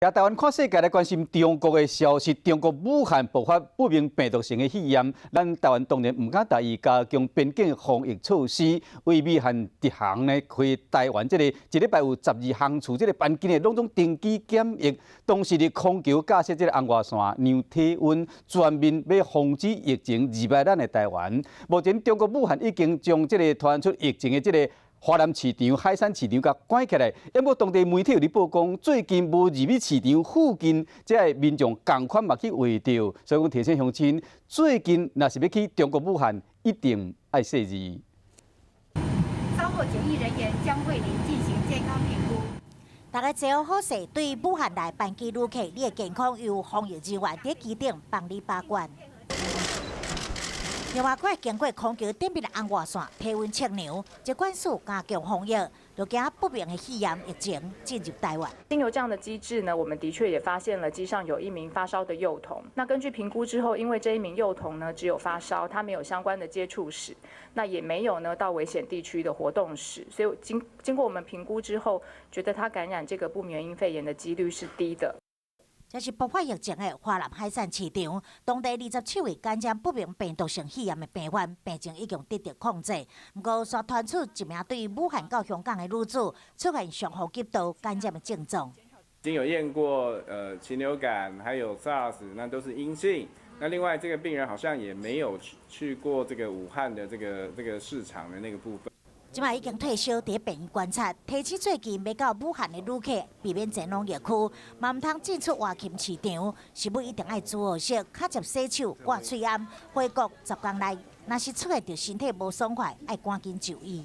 台灣看世界來關心中國的消息，中國武漢爆發不明病毒性的肺炎，咱台灣當然毋敢大意，加強邊境防疫措施，為美韓直航呢飛台灣這个一禮拜有12航次，這个班機呢攏總登機檢疫，同時佇空橋架設這个紅外線量體溫，全面欲防止疫情入來咱的台灣。目前中國武漢已經將這个傳出疫情的這个華南市場、海產市場共關起來，不過當地媒體有咧報講，最近無入去市場附近，這个民眾仝款嘛去穢著，所以講提醒鄉親，最近若是欲去中國武漢，一定愛細膩。稍後檢疫人員將為您進行健康評估。大家坐好勢，對武漢來班機旅客，你的健康由防疫人員佇機頂幫你把關。另外，閣會經過空橋頂面的紅外線體溫測量，疾管署加強防疫，就驚不明的肺炎疫情進入台灣。經由這樣的機制呢，我們的確也發現了機上有一名發燒的幼童。那根據評估之後，因為這一名幼童呢只有發燒，他沒有相關的接觸史，那也沒有呢到危險地區的活動史，所以經過我們評估之後，覺得他感染這個不明原因肺炎的幾率是低的。這是爆發疫情的華南海產市場，當地27位感染不明病毒性肺炎的病患，病情已經得到控制。毋過，煞傳出一名對武漢到香港的女子出現上呼吸道感染的症狀。已經有驗過，禽流感還有 SARS，那都是陰性。那另外，這個病人好像也沒有去過這個武漢的這個市場的那個部分。這擺已經退燒，佇病院觀察。提醒最近欲到武漢的旅客，避免前往疫區，嘛毋通進出活禽市場。食物一定愛煮好勢，較捷洗手、掛喙罨。回國10天內，若是出現著身體無爽快，愛趕緊就醫。